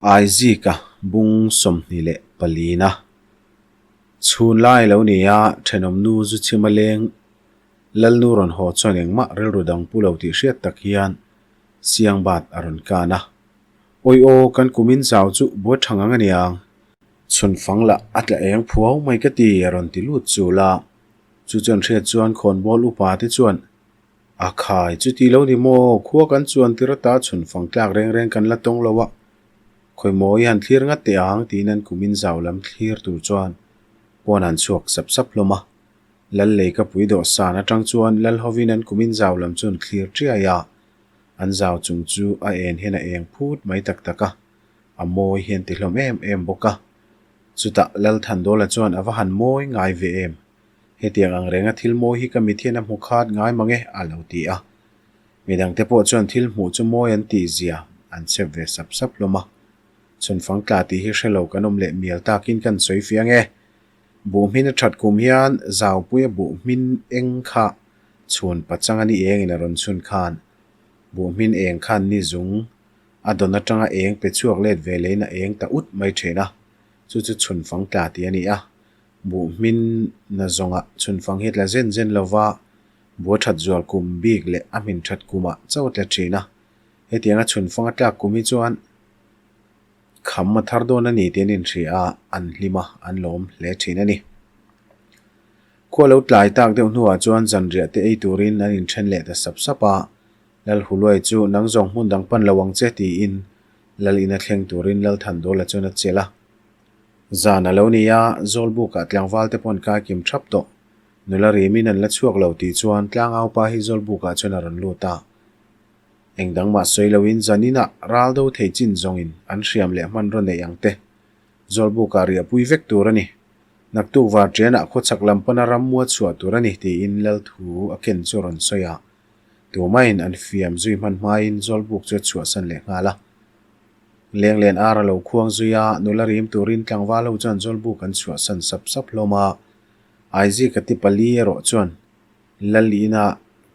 Aizika bung 24 na chhun lai lo ni a, thenawmnu zu chhima leng Lalnu rawn haw chuan engmah rilru dang pu lo tih hriat tak hian siang bat a rawn kan a. Awi aw, kan kumin zau chu buai tha ngang a niang. Chhun fang lah a tla eng phuau mai ka ti a rawn ti lut chul a. Chu chuan hriat chuan khawnbawl upa te chuan A khai, chuti lo ni maw? Khua kan chuan tir ata chhun fang tlak reng reng kan la tawng lo a, khawi maw i han thlir ngat teh ang tiin an kumin zau lam thlir tur chuan pawn an chhuak sap sap hlawm a. Lal lei ka pui dawh san atang chuan lal hovin an kumin zau lam chu an thlir chiai a, an zau chung chu a en hian a eng phut mai tak tak a, a mawi hian ti hlawm em em bawk a. Chutah Lal Thandawla chuan a va han mawi ngai ve em? Hetiang ang renga thil mawi hi ka mit hian a hmu khat ngai mang e, a lo ti a. Midangte pawh chuan thil hmuh chu mawi an tih zia an chep ve sap sap hlawm a. Chhunfang tla tih hi hre lo kan awm leh mial takin kan sawi fiang e. Buh hmin a that kum hian Zaupuia buh hmin eng kha chhun pachang a ni engin a rawn chhun khan buh hmin eng khan ni zung a dawn atanga eng pe chhuak let ve leiin a eng ta ut mai thin a, chu chu chhunfang tla tih a ni a. Buh hmin na zawngah chhunfang hi tla zen zen lova bua that zual kum bik leh a hmin that kumah chauh a tla thin a. Hetianga chhunfang a tlak kum hi chuan kham a thar dawn a ni tih an inhria a, an hlim a, an lawm hle thin a ni. Khua lo tlai tak deuh hnuah chuan zanriah te ei turin an inthen leh ta sap sap a, Lal Huluai chu nang zawng hmun dang pan lo ang che tiin Lal ina thleng turin Lal Thandawla chuan a chelh a. Zan a lo ni a, Zawlbukah tlangval te pawh an kai kim thap tawh. Nula rimin an la chhuak lo tih chuan tlangaupa hi Zawlbukah chuan a rawn lut a. Eng dang mah sawi loin zan inah ral do thei chin zawngin an hriam leh hmanraw neih ang te Zawlbukah riahpui vek tur a ni. Naktuk varṭianah khawchhak lam pana ram mua chhuah tur a ni tiin Lal thu a ken chu a rawn sawi a. Tumahin an fiam zui hman hmain Zawlbuk chu a chhuahsan leh nghal a. Lenglen ar a lo khuang zui a, nula rim turin tlangval ho chuan Zawlbuk an chhuahsan sap sap hlawm a. Aizika ti pali erawh chuan Lal ina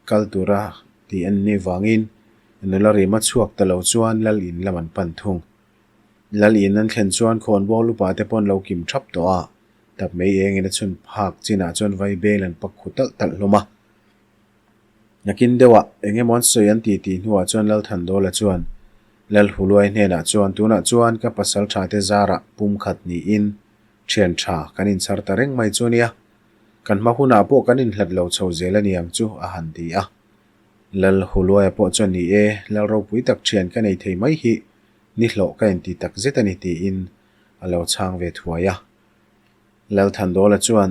kal tura tih an nih vangin nula rim a chhuak ta lo chuan Lal in lam an pan thung. Lal in an thlen chuan khawnbawl upa te pawh an lo kim thap tawh a, tap mai engin a chhun phak chinah chuan vai bel an pak khu talh talh hlawm a. Nakin deuhah eng emaw an sawi an ti tih hnuah chuan Lalthandawla chuan Lalhuluai hnenah chuan tunah chuan ka pasal tha te zarah pum khat niin thian tha kan inchhar ta reng mai chu ania, kan hma hunah pawh kan inhlat lo chho zel a niang chu a han ti a. Lalhuluaia pawh chuan ni e, Lal ropui tak thian ka nei thei mai hi ni hlawh ka inti tak zet a ni tiin a lo chhang ve thuai a. Lalthandawla chuan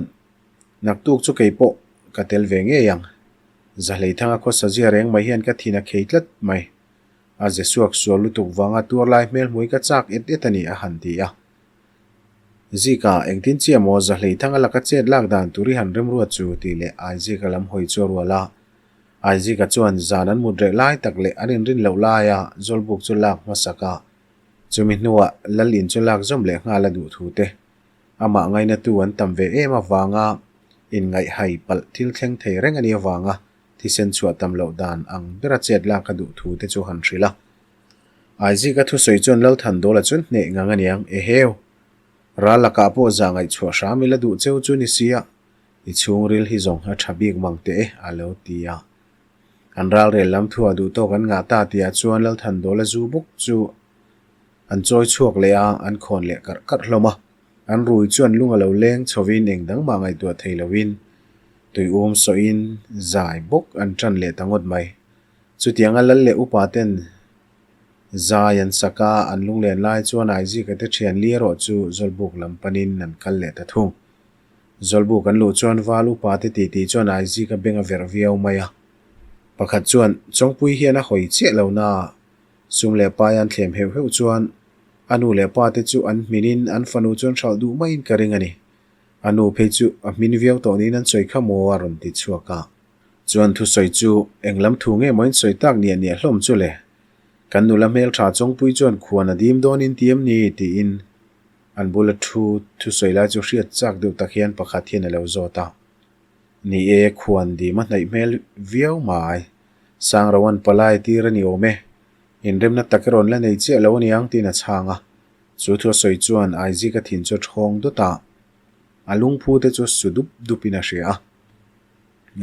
Naktuk chu kei pawh ka tel ve ngei ang. Zahleithanga khawsa zia reng mai hian ka thin a khei tlat mai. A ze suak sual lutuk vanga tuar lai hmel hmui ka chak et et a ni a han ti a. Zika, engtin chiah maw Zahleithanga laka chet lak dan tur i han remruat chu tih leh Aizika lam hawi chu a rual a. Aizika chuan zan an mut reh lai tak leh an inrin loh laia Zawlbuk chu lak hmasak a, chumi hnuah Lal in chu lak zawm leh nghal a duh thu te Amah ngainatu an tam ve em avanga inngaihhai palh thil thleng thei reng a nih avanga thisen chhuah tam loh dan ang bera chet lak a duh thu te chu han hrilh a. Aizika thusawi chuan Lalthandawla chuan hneh ngang a niang, Eheu! Ral lakah pawh zah ngaihchhuah hram ila duh cheu chu ni sia, i chhungril hi zawng a tha bik mang teh e, a lo ti a. An ralrel lam thuah duh tawk an ngah ta tihah chuan Lalthandawla zu bawk chu An chawi chhuak leh a, an khawn leh karh karh hlawm a. An rui chuan lung a lo leng chhovin eng dang mah ngaihtuah thei loin tuium sawhin zai bawk an tan leh ta ngawt mai. Chutianga lal leh upa ten zai an sak a, an lunglen lai chuan Aizika te thian li erawh chu Zawlbuk lam panin an kal leh ta thung. Zawlbuk an luh chuan val upa te titi chuan Aizika beng a verh viau mai a. Pakhat chuan Chawngpui hian a hawi chiah lo naa Sum leh pai an thlem heuh heuh chuan a nu leh pa te chu an hminin an fanu chuan hralh duh maiin ka ring a ni. A nu phei chu a hmin viau tawh niin an sawi kha maw a rawn ti chhuak a. Chuan thusawi chu eng lam thu nge maw in sawi tak niah niah hlawm chu le. Kan nula hmeltha chawngpui chuan khuan a dim dawn in ti em ni tiin an bula thu thusawi lai chu hriat chak deuh tak hian pakhat hian a lo zawt a. Ni e, khuan dim a hnaih hmel viau mai. Sangroan palai tir a ni awm e. Inremna tak i rawn la nei chiah lo aniang tiin a chhang a. Chu thu a sawi chuan Aizika thin chu a ṭhawng dawt a, a lungphu te chu su dup dupin a hria a.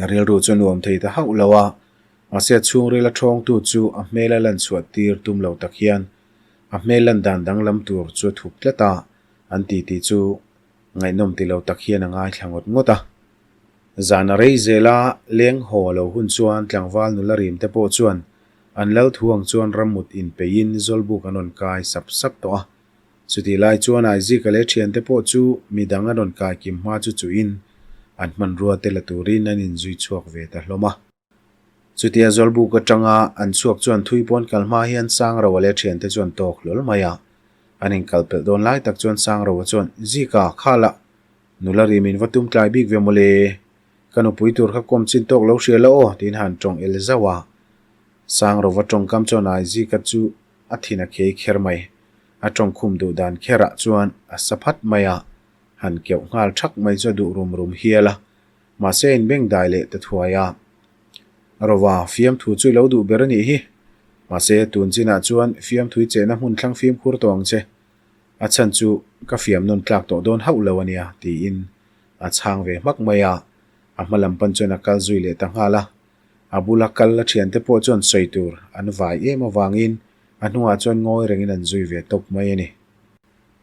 A rilru chu a nuam thei ta hauh lo a, mahse a chhungril a ṭhawngtu chu a hmel a lan chhuah tir tum lo tak hian a hmel lan dan danglam tur chu a thup tlat a, an titi chu ngaihnawm ti lo tak hian a ngaithla ngawt ngawt a. Zan a rei zel a, leng haw lo hun chuan tlangval nula rim te pawh chuan an lal thu ang chuan rammut inpeihin Zawlbuk an rawn kai sap sap tawh a. Chutih lai chuan Aizika leh thiante pawh chu midang an rawn kai kim hma chu chuhin an hmanrua te la turin an inzui chhuak ve ta hlawm a. Chutia Zawlbuk atanga an chhuak chuan thui pawn kal hma hian Sangroa leh thiante chuan tawk hlawl mai a. An inkal pelh dawn lai tak chuan Sangroa chuan, Zika, khalah! Nula ri min va tum tlai bik ve mawle. Ka nupui tur kha kawm chin tawk lo hria la aw, tiin han tawng el zauh a. Sangrova tawngkam chuan Aizika chu a thin a khei kher mai. A tawngkhum duh dan kherah chuan a sa phat mai a, han keuh nghal thak mai chu a duh rum rum hial a. Mahse a inbeng dai leh ta thuai a. Rova, fiamthu chu i lo duh ber a nih hi. Mahse tun chinah chuan fiamthui chehna hmun thlang fimkhur tawh ang che. A chhan chu ka fiam nawn tlak tawh dawn hauh lo a nia, tiin a chhang ve hmak mai a. A hma lam pan chuan a kal zui leh ta nghal a. A bula kal a thiante pawh chuan sawi tur an vai em avangin a hnungah chuan ngawi rengin an zui ve tawp mai a ni.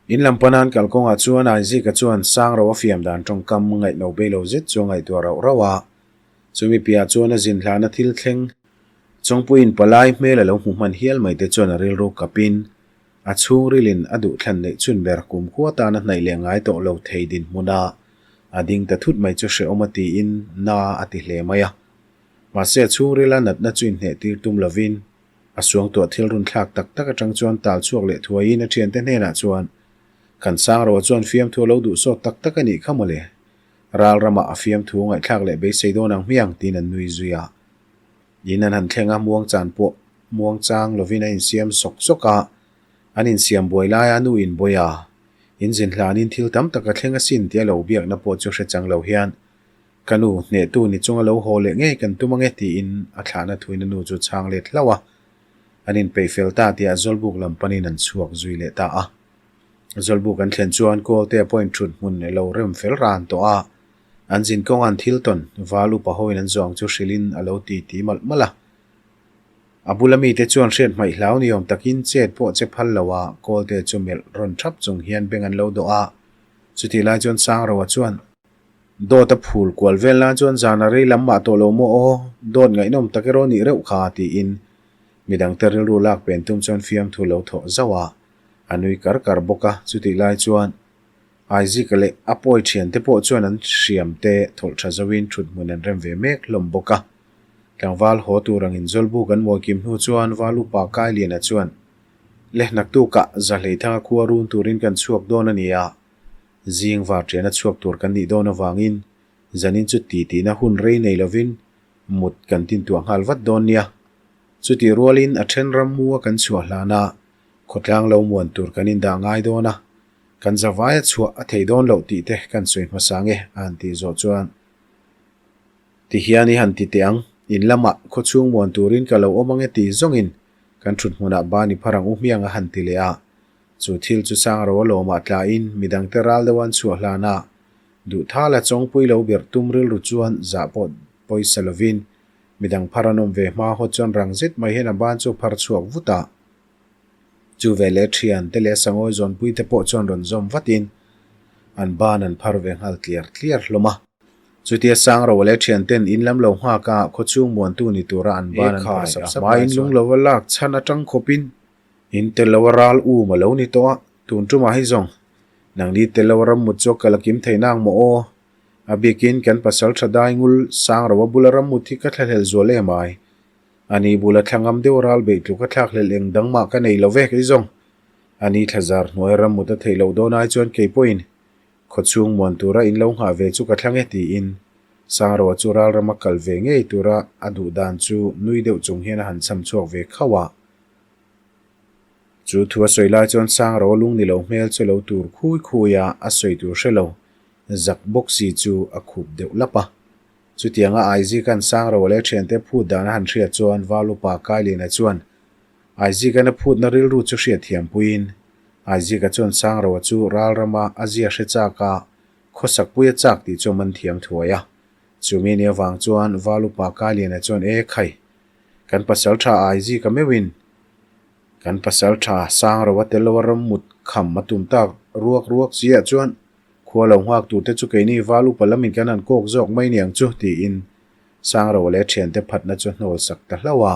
In lam pana an kalkawngah chuan Aizika chuan Sangro a fiam dan tawngkam ngaihno bei lo zet chu a ngaihtuah rauh rauh a. Chumi piah chuan a zin hlahna thil thleng Chawngpuiin palai hmel a lo hmu hman hial mai te chuan a rilru kapin A chhungrilin a duhthlan neih chhun ber kumkhua tana hnaih leh ngai tawh lo thei dinhmuna a ding ta thut mai chu hrehawm a tiin na a ti hle mai a. Mahse a chhungrila natna chu inhneh tir tum lovin a suangtuah thil run thlak tak tak atang chuan tal chhuak leh thuaiin a thiante hnenah chuan Kan Sangroa chuan fiamthu a lo duh sawt tak tak a nih kha mawle. Ral ramah a fiamthu ngaihthlak leh beisei dawn ang hmiang tiin an nui zui a. In an han thleng a, muangchan pawh muangchang lovin a insiam sawk sawk a, an insiam buai laia nu in bawi a, in zin hlanin thil tam tak a thleng asin tia lo biakna pawh chu hre chang lo hian ka nu hnehtu ni chunga lo haw leh ngei kan tum ange tiin a thlahna thuin a nu chu chhang let hlauh a, an inpeih fel ta tia Zawlbuk lam panin an chhuak zui leh ta a. Zawlbuk an thlen chuan Kawltea pawhin thut hmun a lo rem fel ran tawh a, An zin kawng an thil tawn, val upa hoin an zawng chu hrilhin a lo ti ti malh malh a. A bula mite chuan hriat hmaih hlau ni awm takin chet pawh che phal lo a, Kawlte chu melh rawn thap chung hian beng an lo dawh a. Chutih lai chuan Sangroa chuan, Dawt a phul kual vel nan chuan zan a rei lam mah tawh lo maw aw, dawt ngaihnawm tak erawh nih reuh kha, tiin midangte rilru lak pen tum chuan fiamthu lo thawh zauh a, a nui kar kar bawk a. Chutih lai chuan. Aizika leh a pawi thiante pawh chuan an hriamte thawlh tha zoin thut hmun an rem ve mek hlawm bawk a. Tlangval haw tur angin Zawlbuk an mawi kim hnu chuan Val upa Kailiana chuan, Le naktukah Zahleithanga khua run turin kan chhuak dawn a ni a, zing varṭiana chhuak tur kan nih dawn avangin zanin chu titihna hun rei nei lovin mut kan tintuah nghal vat dawn nia. Chutih rualin a then rammua kan chhuah hlana khawtlang lo muan tur kan indah ngai dawn a, Kan zavai a chhuah a thei dawn loh tih te kan sawi hmasa nge a han tih zawh chuan ti hian i han ti teh ang, in lamah khawchhung muan turin ka lo awm ange ti zawngin kan thut hmunah ban i phar ang u hmiang a han ti leh a. Chu thil chu Sangro a lawmah tlain midangte ral deuh an chhuah hlan a, duhthala chawngpui lo berh tum rilru chuan zah pawh pawisa lovin midang phar an awm ve hma hawt chuan rang zet mai hian a ban chu a phar chhuak vut a. Chu ve leh thian te leh sangawi zawnpui te pawh chuan rawn zawm vatin an ban an phar ve nghal tliar tliar hlawm a. Chutia Sangroa leh thian ten in lam lo nghak a, khawchhung muantu ni tura an ban an phar sap sap lai chuan. Lung lova lak chhan atang khawpin in tel lo a ral um a lo ni tawh a, tun tumah hi zawng nangni tel lo a rammut chu a kal a kim thei nang maw aw? A bikin kan pasal tha dai ngul Sangroa bula rammut hi ka thlahlel zual em ai. Ani bula thla ngam deuh ral beih tluk a thlak hlelh eng dang mah ka nei lo ve kei zawng. Ani thla zar hnuai ram mut a theih loh dawn ai chuan kei pawhin khawchhung muan tura in lo nghah ve chu ka thlang e tiin Sangroa chu ral rama kal ve ngei tura a duh dan chu nui deuh chung hian a han cham chhuak ve khauh a. Chu thu a sawi lai chuan Sangroa lung ni lo hmel chu lo tur khui khui a, a sawi tur hre lo zak bawk si chu a khup deuh lap a. Chutianga Aizika'n Sangroa leh thiante phut dan a han hriat chuan Val upa Kailiana chuan Aizika'n a phutna rilru chu hriat thiam puiin. Aizika chuan Sangroa chu ral rama a zia hre chak a, khawsakpui a chak tih chu a man thiam thuai a. Chumi ni avang chuan Val upa Kailiana chuan E khai! Kan pasal tha Aizika meuhin kan pasal tha Sangroa tel loa ram mut kham a tum tak ruak ruak chiah chuan khua lo nghak tur te chu keini Val upa lamin kan han kawk zawk mai niang chu tiin Sangroa leh a thiante phatna chu a hnawl sak ta hlauh a.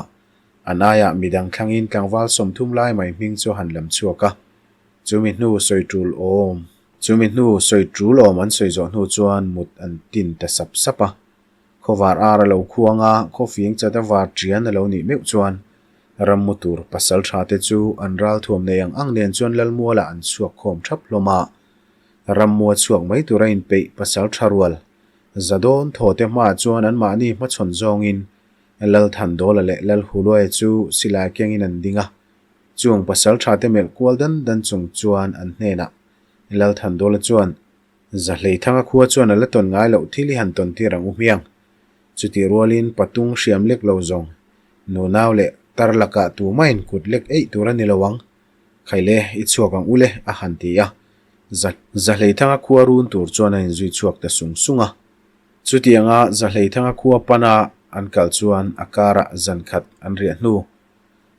An aiah midang thlangin tlangval 30 lai mai hming chu a han lam chhuak a, chumi hnu sawi tul awm. Chumi hnu sawi tul awm an sawi zawh hnu chuan mut an tin ta sap sap a. Khawvar ar a lo khuang a, khawfing chat a var ṭian a lo nih meuh chuan rammu tur pasal ṭha te chu an ral thuam nei ang ang nen chuan Lalmualah an chhuak khawm ṭhap hlawm a. Rammua chhuak mai tur a inpeih pasal ṭha rual Zadawn thaw te hmaah chuan anmahni hmachhawn zawngin Lalthandawla leh Lalhuluaia chu silai kengin an ding a, chung pasal tha te melh kual dan dan chung chuan an hnenah Lalthandawla chuan, Zahleithanga khua chuan a la tawn ngai loh thil i han tawn tir ang u hmiang. Chutih rualin patung hriam lek lo zawng, nunau leh tar lakah tumahin kut lek eih tur a ni lo ang. Khaile, i chhuak ang u le, a han ti a. Zahleithanga khua run tur chuan a inzui chhuak ta sung sung a. Chutianga Zahleithanga khua pana an kal chuan a karah zan khat an riah hnu.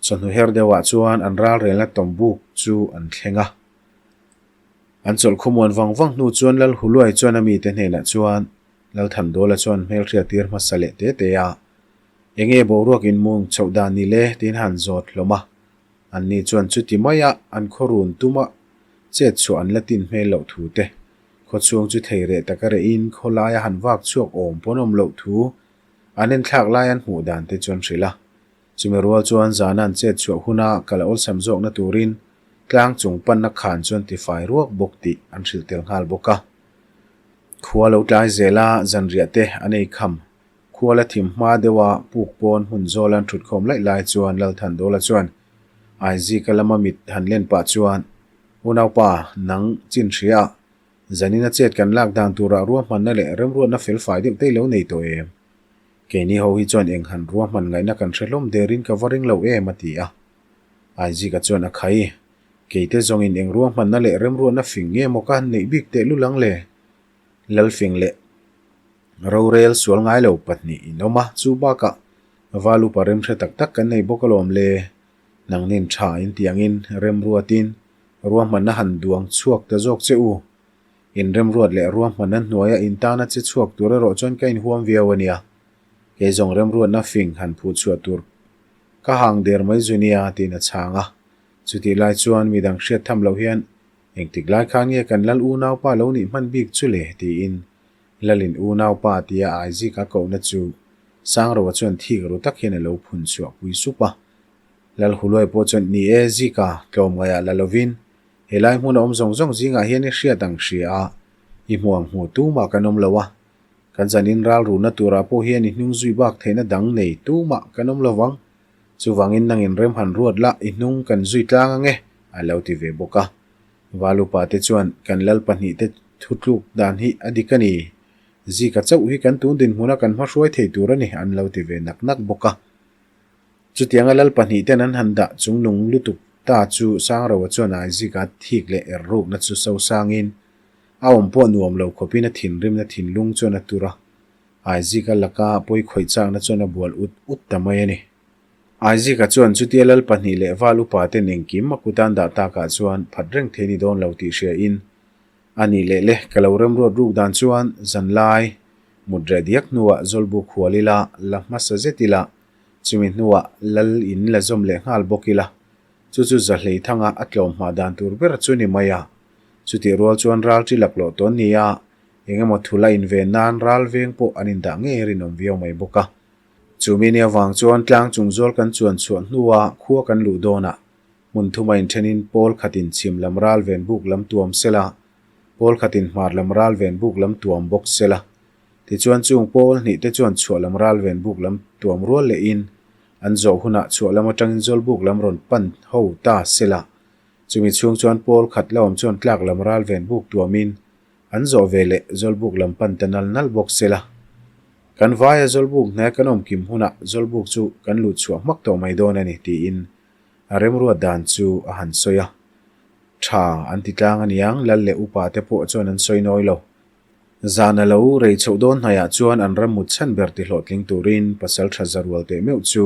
Chawhnu her deuhah chuan an ralrelna tawmbuk chu an thleng a. An chawlh khawmuan vang vang hnu chuan Lal Huluai chuan a mite hnenah chuan Lalthandawla chuan hmelhriat tir hmasa leh te te a, Enge boruak inmung chhoh dan ni le? tiin han zawt hlawm a. Anni chuan chuti maia an khaw run tuma chet chhuah an la tin hmel loh thu te, khaw chhung chu thei reh taka rehin khaw laia han vak chhuak awm pawn awm loh thu an enthlak lai an hmuh dan te chuan hrilh a. Chumi rual chuan zana an chet chhuah huna kal awlsam zawkna turin tlang chung panna khan chuan tifai ruak bawk tih an hrilh tel nghal bawk a. Khua lo tlai zela zanriah te an ei kham Khuala thim hma deuha puk pawn hmun zawl an thut khawm laih lai chuan Lalthandawla chuan Aizika lama mit han len pah chuan, Unaupa, nang chin hria a, zanina chet kan lak dan turah ruahmanna leh remruatna felfai deuh te i lo nei tawh em? Keini ho hi chuan eng han ruahman ngaihna kan hre hlawm derin ka va ring lo em a ti a. Aizika chuan a khai, Keite zawngin eng ruahmanna leh remruatna fing nge maw ka han neih bik tehlul ang le? Lalfing leh Rorel sual ngai lo pahnih in awm a, chu bakah val upa rem hre tak tak kan nei bawk alawm le. Nangnin tha in tih angin remruatin ruahmanna han duang chhuak ta zawk che u. In remruat leh ruahmanna hnuaia in tana che chhuak tur erawh chuan ka inhuam viau a nia. Kei zawng remruatna fing han phuh chhuah tur ka hang der mai zu nia tiin a chhang a. Chutih lai chuan midang hriat tham loh hian engtik lai khan nge kan lal unaupa lo nih hman bik chu le tiin Lalin unaupa tia Isaac a kohna chu Sangroa chuan thik ru tak hian a lo phun chhuah pui sup a. Lal Huluai pawh chuan, Ni e, Zika, tlawmngaiah la lovin, helai hmun a awm zawng zawng zingah hian i hriat ang hria a, i hmu ang hmu tumah kan awm lo a. Kan zanin ral runa turah pawh hian i hnung zui bak theihna dang nei tumah kan awm lo vang. Chuvangin nangin rem han ruat la, i hnung kan zui tlang ang e, a lo ti ve bawk a. Valupa te chuan kan lal pahnihte thutluk dan hi a dik a ni. Zika chauh hi kan tun dinhmuna kan hmahruai thei tur a ni an lo ti ve nak nak bawk a. Chutianga lal pahnihten an han dah chungnung lutuk ta chu Sangroa chuan Aizika thik leh er rukna chu sosangin a awm pawh nuam lo khawpin a thinrimna thinlung chuan a tur a. Aizika laka pawi khawih chakna chuan a bual ut ut ta mai a ni. Aizika chuan chutia lal pahnih leh val upa ten engkim a kutan dah takah chuan phat reng thei ni dawn lo tih hria in, A nih leh le, ka lo remruat ruk dan chuan zanlai mut reh diak hnuah Zawlbuk hual ila la hmasa zet ila, chumi hnuah lal in la zawm leh nghal bawk ila, chu chu Zahlei thanga a tlawm hma dan tur ber chu ni mai a. Chutih rual chuan ral ṭi laklawh tawn ni a, engemaw thul a inven nan ral veng pawh an indah ngei rinawm viau mai bawk a. Chumi ni avang chuan tlang chung zawl kan chuan chhuah hnua khua kan luh dawnah hmun thuma inthenin pawl khatin chhim lam ral ven buk lam tuam sela, pawl khatin hmar lam ral ven buk lam tuam bawk sela. Tichuan chung pawl hnih te chuan chhuah lam ral ven buk lam tuam rual lehin an zawh hunah chhuah lam atangin zawl buk lam rawn pan ho ta sela. Chumi chhung chuan pawl khat la awm chuan tlak lam ral ven buk tuamin An zawh ve leh Zawlbuk lam pan ta nal nal bawk se la. Kan vaia Zawlbuk hnaia kan awm kim hunah Zawlbuk chu kan luh chhuah hmak tawh mai dawn a ni tiin a remruat dan chu a han sawi a. Tha an ti tlang aniang, lal leh upa te pawh chuan an sawi nawi lo. Zan a lo rei chhoh dawn hnaiah chuan an ram mut chhan ber ti hlawhtling turin pasal tha za rual teh meuh chu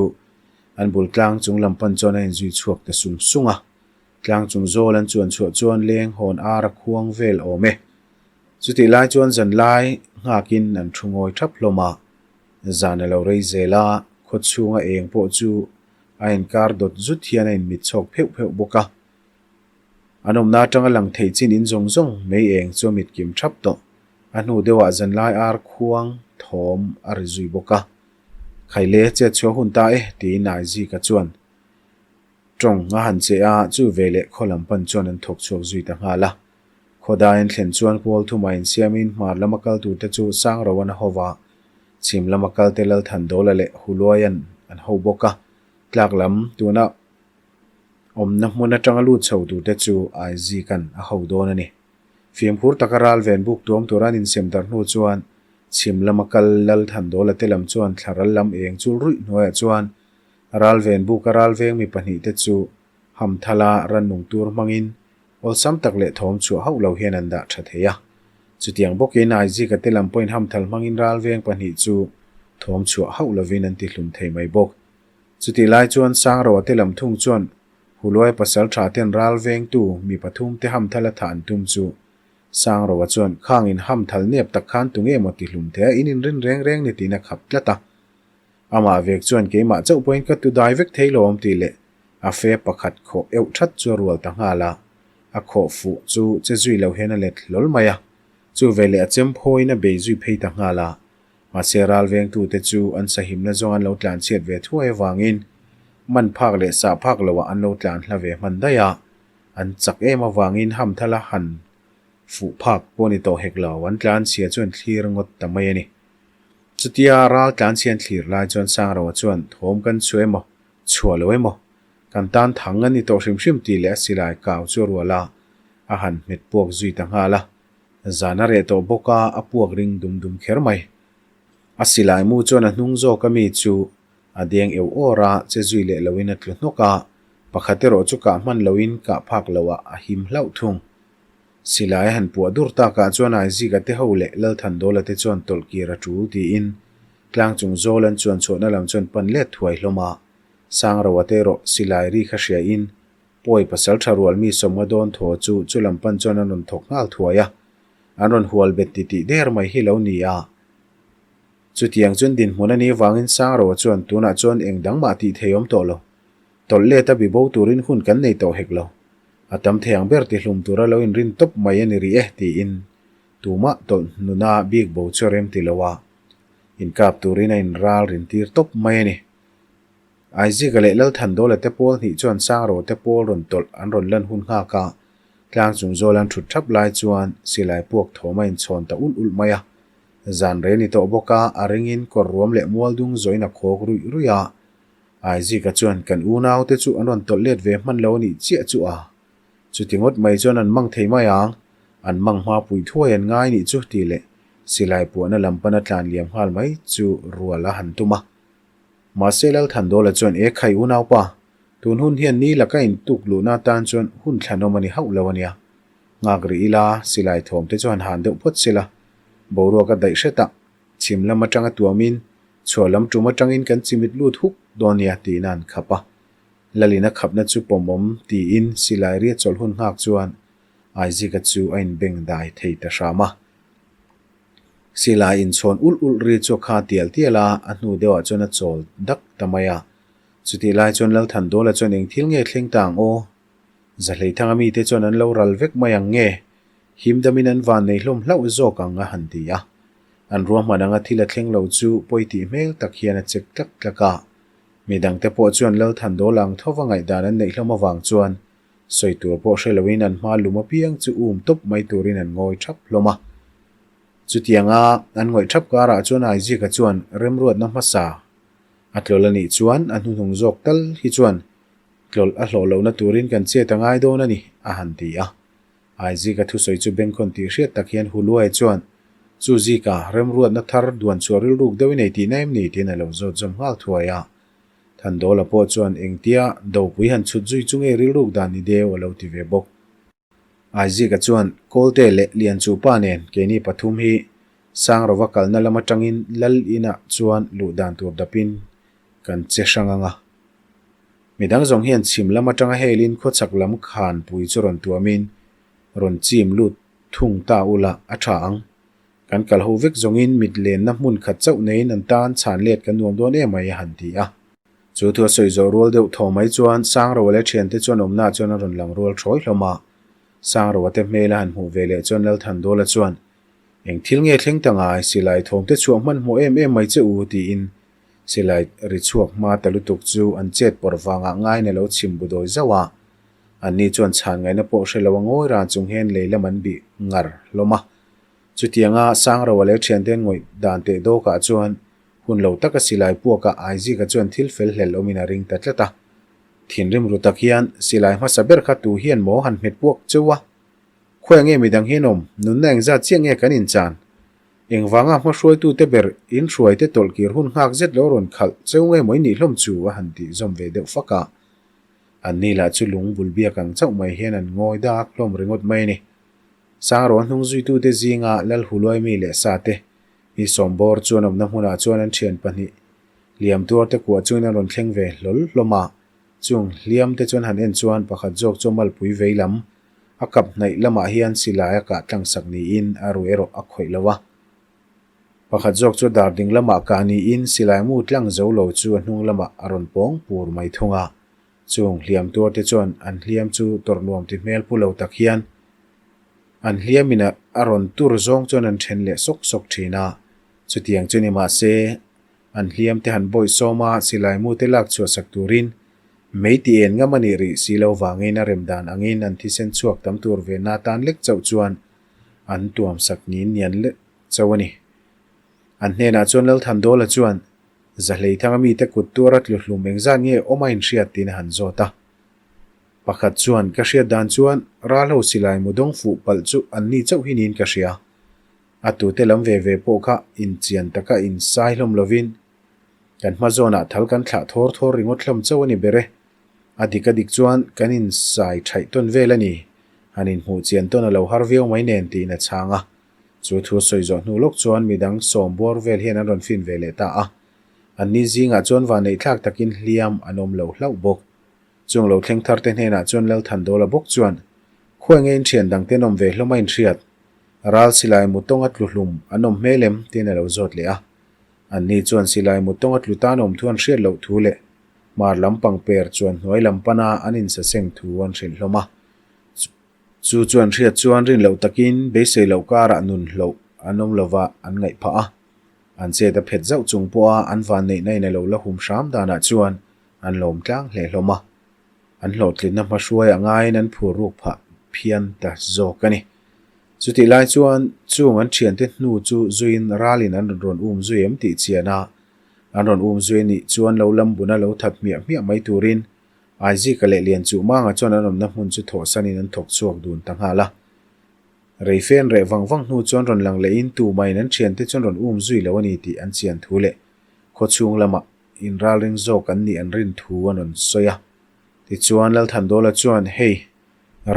an bul tlang chung lam pan chuan a inzui chhuak ta sung sung a. Tlang chung zawl an chuan chhuah chuan leng hawn ar a khuang vel awm e. Chutih lai chuan zan lai nghakin an thu ngawi thap hlawm a. Zan a lo rei zel a, khaw chhunga eng pawh chu a inkar dawt zut hian a inmit chhawk pheuh pheuh bawk a. An awmna atanga lang thei chin in zawng zawng mei eng chu a mit kim thap tawh. A hnu deuhah zanlai ar khuang thawm a ri zui bawk a. Khaile chet chhuah hun ta e tiin Aizika chuan tawng a han che a, chu veleh khaw lam pan chuan an thawk chhuak zui ta nghal a. Khawdai an thlen chuan pawl thuma insiamin hmar lama kal turte chu Sangroan a ho va, chhim lama kalte Lalthandawla leh Huluaian an ho bawk a, tlak lam tuna Awmna hmun atanga lut chho turte chu Aizikan a ho dawn a ni. Fimkhur taka ral ven buk tuam tura an insem darh hnu chuan chhim lama kal Lal Thandawla te lam chuan thlaral lam eng chul ruih hnuaiah chuan ral ven buka ral veng mi pahnihte chu hamthala rannung tur hmangin awlsam tak leh thawm chhuah hauh lo hian an dah tha thei a. Chutiang bawkin Aizika te lam pawhin hamthal hmangin ral veng pahnih chu thawm chhuah hauh lovin an tihlum thei mai bawk. Chutih lai chuan Sangroa te lam thung chuan Huluai pasal tha ten ral vengtu mi pathum te hamthal a thah an tum chu Sangroa chuan khang in hamthal nep tak khan tunge maw ti hlum thei a in inrin reng reng ni tiin a khap tlat a. Amah vek chuan keimah chauh pawhin ka tu dai vek thei lo awm tih leh a fe pakhat khawh euh that chu a rual ta nghal a, a khawh fuh chu che zui lo hian a let hlawl mai a, chu veleh a chem phawiin a bei zui phei ta nghal a. Mahse ral vengtute chu an sahimna zawng an lo tlan chhiat ve thuai avangin man phak leh sah phak loah an lo tlan hla ve hman daih a, an chak em avangin hamthala han fuh phak pawh ni tawh hek lo, an tlan chhia chu an thlir ngawt ta mai a ni. Chutia ral tlan chhia an thlir lai chuan Sangroa chuan thawm kan chhuah emaw, chhuah lo emaw, kan tan thang a ni tawh hrim hrim tih leh a silai kau chu a rual a, a han hmet puak zui ta nghal a. Zan a reh tawh bawk a, a puak ring dum dum kher mai. A silai mu chuan a hnung zawk a mi chu a deng euh awr a, che zui leh loin a tlu hnawk a, pakhat erawh chu kah hman loin kah phak loh ah a him hlauh thung. Silai a han puah dur takah chuan Aizika te ho leh Lalthandawla te chuan tawlh kir a tul tiin tlang chung zawl an chuan chhuahna lam chuan pan let thuai hlawm a, Sangroa te erawh silai ri kha hria in Pawi pasal tha rual mi sawmnga dawn thaw chu chu lam pan chuan an rawn thawk nghal thuai a, an rawn hual bet titih der mai hi lo ni a. Chutiang chuan dinhmun a nih avangin Sangroa chuan tunah chuan eng dang mah tih thei awm tawh lo. Tawlh let a bibo turin hun kan nei tawh hek lo. A tam thei ang ber tihlum tura lo inrin tawp mai a ni rih e tiin tumah tawlh hnuna bik bo chu a rem ti lo a, inkap turin a inral rintir tawp mai a ni. Aizika leh Lalthandawla te pawl hnih chuan Sangro te pawl rawn tawlh an rawn lan hun nghak a, tlang chung zawl an thut thap lai chuan silai puak thawm a inchhawn ta ulh ulh mai a. Zan rei ni tawh bawk a, a ringin kawr ruam leh mual dung zawhin a khawk ruih ruih a. Aizika chuan kan unau te chu an rawn tawlh let ve hman lo a nih chiah chu a. Chuti ngawt mai chuan an mang thei mai ang, an mang hma pui thuai an ngai nih chu tih leh silai puahna lam pana tlan liam nghal mai chu rual a han tum a. Mahse Lalthandawla chuan E khai unaupa, tun hun hian ni laka intuk luhna atan chuan hun thlanawm a ni hauh lo a nia. Nghak rih ila, silai thawm te chuan han deuh phawt sela. Boruak a daih hret a, chhim lam atanga tuamin, chhuah lam tum atangin kan chimit lut huk dawn nia tiin a han khap a. Lalin a khapna chu pawmawm tiin silai ria chawlh hun nghak chuan Aizika chu a inbeng dai thei ta hram a. Silai inchhawn ulh ulh ri chu a kha tial tial a, a hnu deuhah chuan a chawl dak ta mai a. Chutih lai chuan Lalthandawla chuan eng thil nge thleng ta ang aw? Zahleithanga mite chuan an lo ral vek mai ang nge? Himdamin an van nei hlawm hlauh zawk ang a han ti a. An ruahman anga thil a thleng lo chu pawi tih hmel tak hian a chek tlak tlak a. Midangte pawh chuan Lalthandawla ang thova ngaihdan an neih hlawm avang chuan Sawi tur pawh hre loin an hma lum apiang chu um tawp mai turin an ngawi thap hlawm a. Chutianga an ngawih thap karah chuan Aizika chuan remruatna hmasa a tlawlh a nih chuan a hnuhnung zawk tal hi chuan tlawlh a hlawh lohna turin kan chet a ngai dawn a ni a han ti a. Aizika thusawi chu bengkhawn tih hriat tak hian Huluaia chuan chu Zika remruatna thar duan chhuah rilruk deuh i nei tihna em ni tiin a lo zawt zawm nghal thuai a. Thandawla pawh chuan engtia dopui han chhut zui chu nge rilruk dan ni deuh a lo ti ve bawk. Aizika chuan Kawlte leh Lianchupa nen keini pathum hi Sangrova kalna lam atangin Lal inah chuan luh dan tur dapin kan che hrang ang a. Midang zawng hian chhim lam atanga helin khawchhak lam khanpui chu rawn tuamin rawn chim lut thung ta ula a tha ang. Kan kal ho vek zawngin mit lenna hmun khat chauh neiin an tan chhan let kan nuam dawn em mai a han ti a. Chu thu a sawi zawh rual deuh thaw mai chuan Sangroa leh thiante chuan awmnaah chuan a rawn lang rual thawi hlawm a. Sangroa te hmel a han hmuh ve leh chuan Lalthandawla chuan, Eng thil nge thleng ta ngai, silai thawm te chhuah hmanhmawh em em mai che u tiin silai ri chhuak hma ta lutuk chu an chet pawrh vangah ngaiin a lo chhim bu dawi zauh a. Anni chuan chhan ngaihna pawh hre lo a ngawi ran chung hian lei lam an bih ngar hlawm a. Chutianga Sangroa leh thiante an ngawih dan teh dawkah chuan hun lo taka silai puakah Aizika chuan thil fel hlel awmin a ring ta tlat a. Thinrim ru tak hian silai hmasa ber kha tu hian maw han hmet puak cheu a? Khawi nge midang hian awm? Nunna engzat chiah nge kan inchan? Engvanga hmahruaitute ber inhruaite tawlhkir hun nghak zet lo rawn khalh cheu nge maw i nih hlawm chu a han tih zawm ve deuh fak a. Anni lah chu lung bul biak ang chauh mai hian an ngawi dak hlawm ringawt mai a ni. Sangrawn hnung zuitute zinga Lal Huluaimi leh Sate hi Sawmbawr chuan awmna hmunah chuan an thian pahnih hliam tuarte kuah chuan an rawn thleng ve hlawl hlawm a. Chung hliamte chuan han en chuan pakhat zawk chu malpui vei lam a kap hnaih lamah hian silai a kah tlang sak niin a ru erawh a khawih lo a. Pakhat zawk chu dar ding lamah kah niin silai mu tlang zo lo chu a hnung lamah a rawn pawng pur mai thung a. Chung hliam tuar te chuan an hliam chu tawrh nuam ti hmel pu lo tak hian an hliamin a rawn tur zawng chuan an then leh sawk sawk thin a. Chutiang chu ni mahse an hliam te han bawih sawm a silai mu te lak chhuah sak turin mei ti en ngam a nih rih si lo vangin a rem dan angin an thisen chhuak tam tur ve na tan lek chauh chuan an tuam sak nin nian lek chauh a ni. An hnenah chuan Lalthandawla chuan Zahleithanga mite kut tuara tlu hlum engzat nge awm a inhriat tiin a han zawt a. Pakhat chuan ka hriat dan chuan ral ho silai mu dawng fuh palh chu an ni chauh hi niin ka hria. A tute lam ve ve pawh kha inchian taka insai hlawm lovin kan hma zawnah thal kan thlah thawr thawr ringawt hlawm chauh a ni ber e. A dik a dik chuan kan insai thaih tawn vel a ni. Han inhmuh chian tawn a lo har viau mai nen tiin a chhang a. Chu thu sawi zawh hnu lawk chuan midang sawm buar vel hian an rawn fin ve leh ta a. Anni zingah chuan vanneihthlak takin hliam an awm lo hlauh bawk. Chung lo thleng thar te hnenah chuan Lalthandawla bawk chuan, Khuai nge in thian dang ten awm ve hlawm a inhriat? Ral silai mu tawnga tlu hlum an awm hmel em? tiin a lo zawt leh a. Anni chuan silai mu tawnga tlu tan awm thu an hriat loh thu leh hmar lam pangper chuan hnuai lam pana an insaseng thu an hrilh hlawm a. Chu chuan hriat chuan rin loh takin beisei loh karah nun hloh an awm lova an ngaih phah a. An chet a phet zauh chung pawha an vanneihna in a lo la hum hram danah chuan an lawm tlang hle hlawm a. An hlawhtlinna hmahruai a ngaiin an phur ruk phah phian ta zawk a ni. Chutih lai chuan chung an thiante hnu chu zuiin ralin an rawn rawn um zui em tih chian a, an rawn um zui anih chuan lo lam buna lo that hmiah hmiah mai turin Aizika leh Lianchuhmanga chuan an awmna hmun chu thawhsanin an thawk chhuak dun ta nghal a. Reife an reh vang vang hnu chuan rawn lang lehin tumahin an thiante chuan rawn um zui lo a ni tih an chian thu leh khawchhung lamah inralring zawk an nih an rin thu an rawn sawi a. Tichuan Lalthandawla chuan, Hei,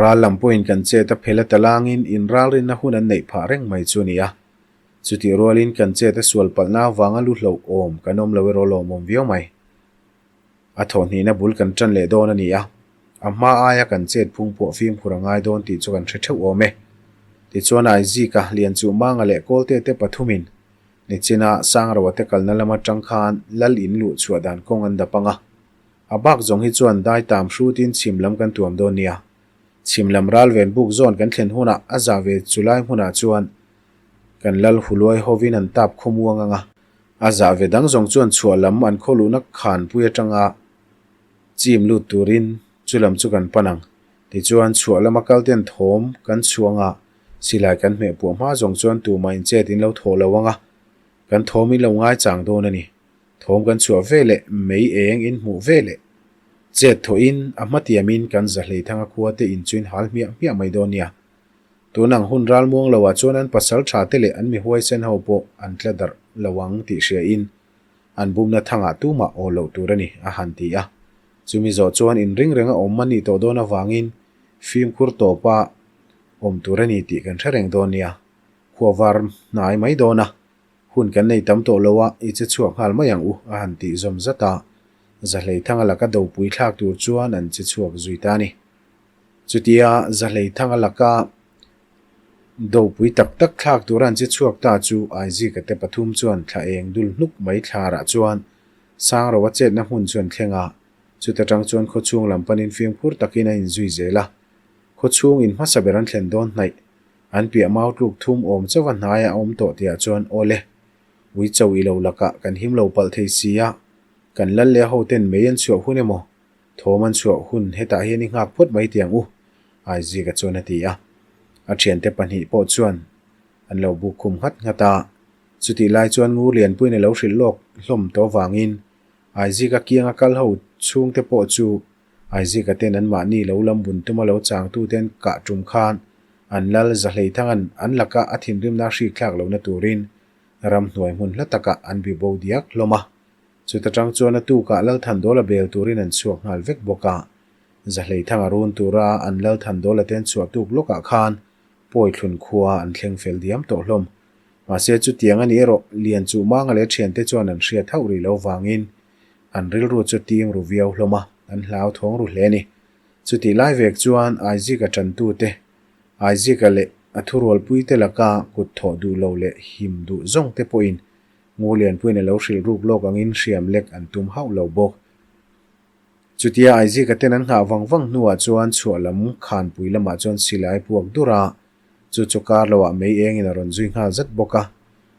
ral lam pawhin kan chet a phel a talangin inralrinna hun an neih phah reng mai chu a ni a. Chutih rualin kan chet a sual palhna avanga lu hlauhawm kan awm lo erawh lawmawm viau mai. A thawhhnihna bul kan ṭan leh dawn a ni a, a hma aia kan chet phung pawh fimkhur a ngai dawn tih chu kan hre theuh awm e. Tichuan Aizika, Lianchuhmanga leh Kawlte te pathumin Nichina Sangroa te kalna lam aṭang khan Lal in luh chhuah dan kawng an dap ang a. A bak zawng hi chuan dai tam hrutin chhim lam kan tuam dawn nia. Chhim lam ral ven buk zawn kan thlen hunah a za ve chulai hmunah chuan kan Lal Huluai hovin an tap khawmuang ang a. A zah ve dang zawng chuan chhuah lam an khaw luhna khanpui atanga chim lut turin chu lam chu kan pan ang. Tichuan chhuah lama kal ten thawm kan chhuang a, silai kan hmeh puah hma zawng chuan tumah in chet in lo thawh lo ang a, kan thawm in lo ngai chang dawn a ni. Thawm kan chhuah ve leh mei eng in hmuh ve leh chet thawh in a hmatiam in kan za hleithanga khua te in chu in hal hmiah hmiah mai dawn nia. Tun ang hun ral muang loah chuan an pasal tha te leh an mi huaisen ho pawh an tla darh lo ang tih hria in an bumna thangah tumah aw loh tur a ni, a han ti a. Chumi zawh chuan inring renga awm a nih tawh dawn avangin fimkhur tawpa Awm tur a ni tih kan hre reng dawn nia. Khua var hnai mai dawn a, hun kan nei tam tawh lo a, i che chhuak nghal mai ang u, a han tih zawm zat a. Zahleithanga laka dopui thlak tur chuan an che chhuak zui ta a ni. Chutia Zahleithanga laka dopui tak tak thlak tura an che chhuak ta chu Aizika te pathum chuan thla eng dul hnuk mai thlarah chuan Sangroa chetna hmun chu an thleng a, chuta tang chuan khawchhung lam panin fimkhur takin a inzui zel a. Khawchhung in hmasa ber an thlen dawn hnaih. An piah mau tluk thum awm chauh a hnaiah a awm tawh tihah chuan aw le, ui cho i lo lakah kan him lo palh thei si a, kan lal leh ho ten mei an chhuah hun emaw, thawm an chhuah hun hetah hian i nghak phawt mai tiang u, Aizika chuan a ti a. A thiante pahnih pawh chuan an lo buk khum nghat nghat a. Chutih lai chuan Ngur Lianpuiin a lo hrilh lawk hlawm tawh avangin Aizika kianga kal ho chhungte pawh chu Aizika ten anmahni lo lam bun tuma lo changtute an kah tum khan an lal Zahleithanga'n an laka a thinrimna a hrikthlak lohna turin ramhnuai hmun hla takah an bi bo diak hlawm a. Chuta tang chuan a tukah Lalthandawla bel turin an chhuak nghal vek bawk a. Zahleithanga run tura an Lalthandawla te an chhuah tuk lawkah khan Pawithlun khua an thleng fel diam tawh hlawm. Mahse chutiang a ni erawh Lianchuhmanga leh thiante chuan an hriat hauh rih lo vangin An rilru chu tim ru viau hlawm a, an hlau thawng ru hle a ni. Chutih lai vek chuan Aizika tantute, Aizika leh a thurualpuite laka kut thawh duh lo leh him duh zawng te pawhin Ngurlianpuiin a lo hrilh ruk lawk angin hriam lek an tum hauh lo bawk. Chutia Aizika ten an nghah vang vang hnuah chuan chhuah lam khanpui lamah chuan silai puak dur a, Chu chu kar loah mei engin a rawn zui nghal zat bawk a.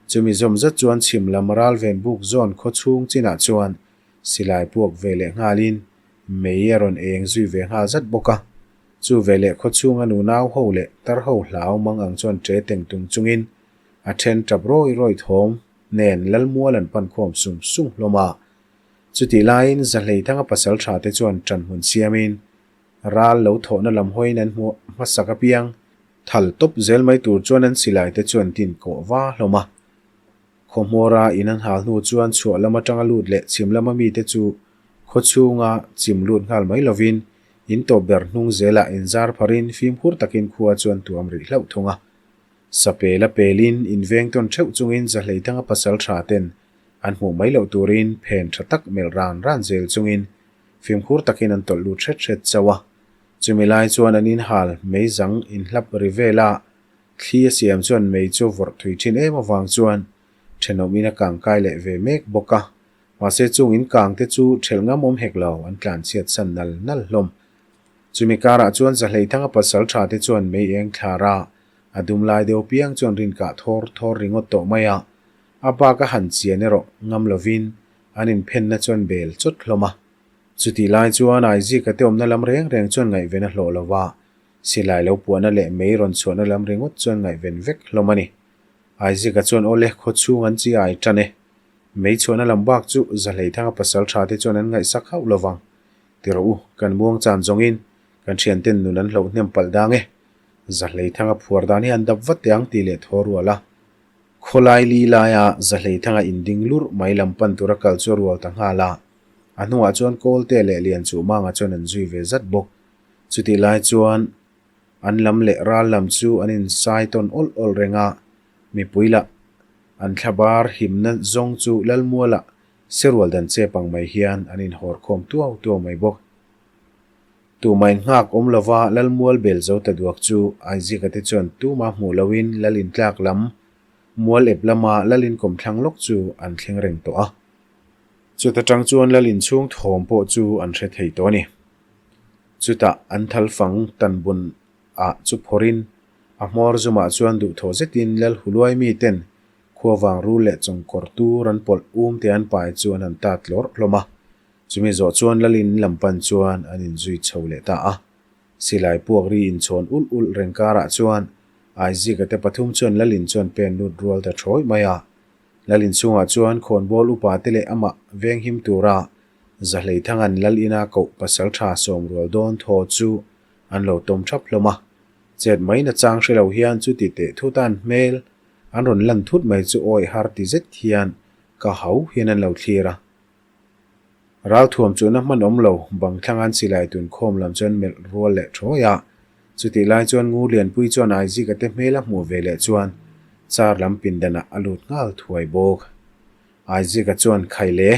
Chumi zawm zat chuan chhim lam ral ven buk zawn khaw chhung chinah chuan silai puak ve leh nghalin mei a rawn eng zui ve nghal zat bawk a. Chu ve leh khaw chhunga nunau ho leh tar ho hlau mang ang chuan ṭe teng tung chungin a ṭhen ṭap rawi rawi thawm nen Lalmual an pan khawm sung sung hlawm a. Chutih laiin Zahleithanga pasal ṭha te chuan ṭan hmun siamin Ral lo thawhna lam hawiin an hmuh hmasak apiang. Thal tawp zel mai tur chuan an silai te chuan tin kawh va hlawm a. Khawhmawra in an hal hnu chuan chhuah lam atanga lut leh chhim lama mite chu khaw chhunga chim lut nghal mai lovin in tawp ber hnung zelah inzar pharin fimkhur takin khua chuan tuam rih hlauh thung a. Sapel a pelin inveng tawn theuh chungin Zahleithanga pasal tha ten an hmuh mai loh turin phen tha tak melh ran ran zel chungin Fimkhur takin an tawlh lut hret hret chauh a, chumi lai chuan an inhal mei zang inhlap ri vel a, thli a siam chuan mei chu vawrh thui thin em avang chuan thenawm in a kang kai leh ve mek bawk a, mahse chung in kang te chu thelh ngam awm hek lo an tlan chhiat san nal nal hlawm. Chumi karah chuan Zahleithanga pasal tha te chuan mei eng thlar a, a dum lai deuh piang chuan rinkah thawr thawr ringawt tawh mai a, a bak a han chian erawh ngam lovin An inphenna chuan bel chawt hlawm a. Chutih lai chuan Aizika te awmna lam reng reng chuan ngaihven a hlawh lo va, silai lo puahna leh mei rawn chhuahna lam ringawt chuan ngaihven vek hlawm a ni. Aizika chuan Awle, khaw chhung an chi ai tan e. Mei chhuahna lam bak chu Zahleithanga pasal tha te chuan an ngaihsak hauh lo vang. Ti rawh u, kan muang chan zawngin kan thianten nun an hloh hnem palh dang e. Zahleithanga phuar dan hi an dap vat teh ang tih leh thaw rual a. Khawlai li laia Zahleithanga inding lurh mai lam pan tura kal chu a rual ta nghal a. A hnuah chuan Kawlte leh Lianchuhmanga chuan an zui ve zat bawk. Chutih lai chuan an lam leh ral lam chu an insai tawn awlh awlh reng a, mipui lah an thlabar himna zawng chu Lalmuala serual dan chep ang mai hian an inhawr khawm tuau tuau mai bawk. Tumah in nghak awm lova Lalmual bel zo ta duak chu Aizika te chuan tuma hmuh loin Lal intlak lam, mual ep lama Lal inkawm thlang lawk chu an thleng reng tawh a. Chuta tang chuan Lal inchhung thawm pawh chu an hre thei tawh a ni. Chutah an thal fang tan bun ah chu phawrhin a hmawr zumah chuan duhthawh zetin Lal Huluai miten khuavang rul leh chawngkawr tur an pawlh um te an pai chu an han tat tlawrh hlawm a. Chumi zawh chuan Lalin lam pan chuan an inzui chho leh ta a. Silai puak ri inchhawn ulh ulh reng karah chuan Aizika te pathum chuan Lalin chuan pen lut rual ta thawi mai a. Lalin chhungah chuan khawnbawl upa te leh amah venghim tura Zahleithanga'n Lalina koh pasal tha sawm rual dawn thaw chu an lo tawm thap hlawm a. Chet mai nachang hre lo hian chuti teh thut an hmel an rawn lan thut mai chu awi har ti zet hian ka hau hian an lo thlir a. Ralthuam chuhna hman awm lo, bang thlanga'n silai tun khawm lam chuan melh rual leh thawi a. Chutih lai chuan Ngurlianpui chuan Aizika te hmel a hmuh ve leh chuan car lam pindanah a lut nghal thuai bawk. Aizika chuan Khaile,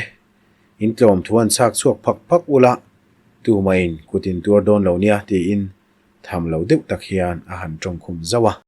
in tlawm thu an chhak chhuak phak phak ula, tumahin kut in tuar dawn lo nia tiin tham lo deuh tak hian a han tawngkhum zauh a.